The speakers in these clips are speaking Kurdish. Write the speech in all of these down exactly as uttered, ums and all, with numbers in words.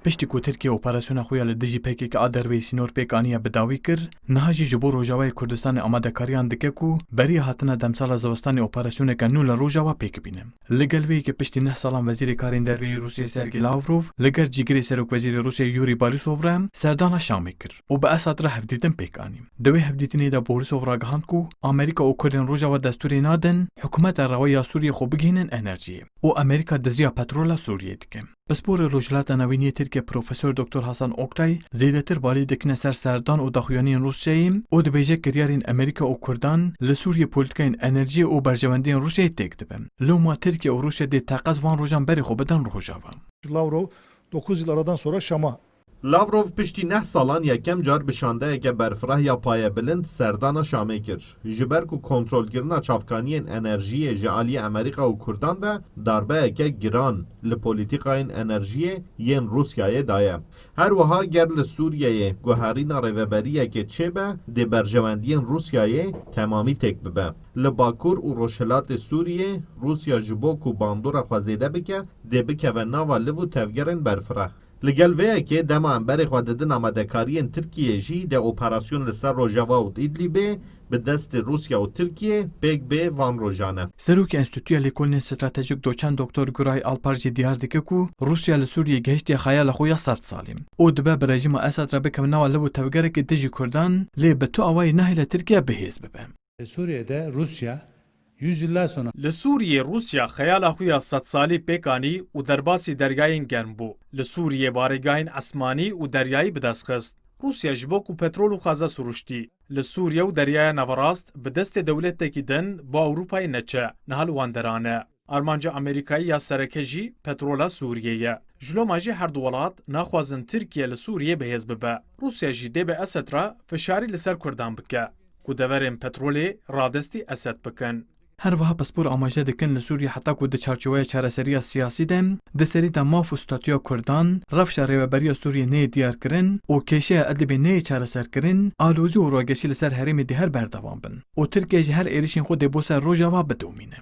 Piştî ku Tirkiye operasyona xwe ya li dijî P K K a derveyî sînor pêk aniye bi dawî kir, niha jî ji bo Rojavayê Kurdistanê amadekariyan dike ku beriya hatina demsala zivistanê operasyoneke nû li Rojava pêk bîne. Li gel vê yekê piştî neh salan Wezîrê Karên Derve yê Rûsyayê Sergî Lavrov li gel cîgirê Serokwezîrê Rûsyayê Yûrî Borisov re serdana Şamê kir û bi Esad re hevdîtin pêk anî. Di wê hevdîtinê de Borisov ragihand ku Amerîka û Kurdên Rojava destûrê nadin hikûmeta rewa ya Sûriyê xwe bigihînin enerjiyê û Amerîka diziya petrola Sûriyê dike. Pisporê Rojhilata Navîn yê Tirkiye Profesor Doktor Hasan Oktay zêdetir balî dikine ser serdan û daxuyaniyên Rûsyayê û dibêje kiryarên Amerîka û Kurdan li Sûriyê polîtikayên enerjiyê û berjewendiyên Rûsyayê têk dibin. Loma Tirkiye û Rûsya dê teqez van rojan berê xwe bidin Rojava. Lavrov dokuz yıl aradan sonra Şam'a. Lavrov piştî neh salan yekem car bi şandeyeke berfireh ya payebilind serdana Şamê kir. Ji ber ku kontrolkirina çavkaniyên enerjiyê ji aliyê Amerîka û Kurdan ve darbeyeke giran li polîtîkayên enerjiyê yên Rûsyayê daye. Her wiha ger li Sûriyeyê guherîna rêveberiyekê çêbe, dê berjewendiyên Rûsyayê temamî têk bibe. Li Bakur û Rojhilatê Sûriyê Rûsya ji bo ku bandora xwe zêde bike, dê bikeve nava liv û tevgerên berfireh. Li gel vê yekê dema em berê xwe didin amadekariyên Tirkiyê jî dê operasyon li ser Rojava û Îdlîbê bi destê Rûsya û Tirkiyê pêk bê van rojan e. Serokê Enstîtuya Lêkolînên Stratejîk Doçent Doktor Guray Alpar jî diyar dike ku Rûsya li Sûriyê gihiştiye xeyala xwe ya sed salî û dibe bi rejîma Esad re bikeve nava liv û tevgerekê dijî Kurdan, lê bi tu awayî nahêle Tirkiye bihêz bibe. Suriye'de Rusya yüzyıllar sonra Li Sûriyê Rûsya xeyala xwe ya sedsalî pêk anî û derbasî deryayên germ bû. Li Sûriyê barêgahên esmanî û deryayî bi dest xist. Rûsya ji bo ku petrol û xaza sirûştî. Li Sûriye û Deryaya Naverast bi destê dewletekî din bo Ewropayê neçe, niha li wan deran e. Armanca Amerîkayê ya sereke jî petrola Sûriyê ye. Ji loma jî her du welat naxwazin Tirkiye li Sûriyê bihêz bibe. Rûsya jî dê bi Esed re fişarî li ser Kurdan bike ku deverên petrolê radestî Esed bikin. Her wiha pispor amaje dikin li Sûriyê heta ku di çarçoweya çareseriya siyasî de, di serî de maf û statûya Kurdan, rewşa rêveberiya Sûriyê neyê diyarkirin û kêşeya Idlibê neyê çareserkirin, alozî û rageşî li ser herêmê dê her berdewam bin û Tirkiye jî her êrişên xwe dê bo ser Rojava bidomîne.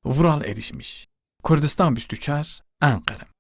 Vural Erişmiş, Kurdistan bîst û çar, Enqere.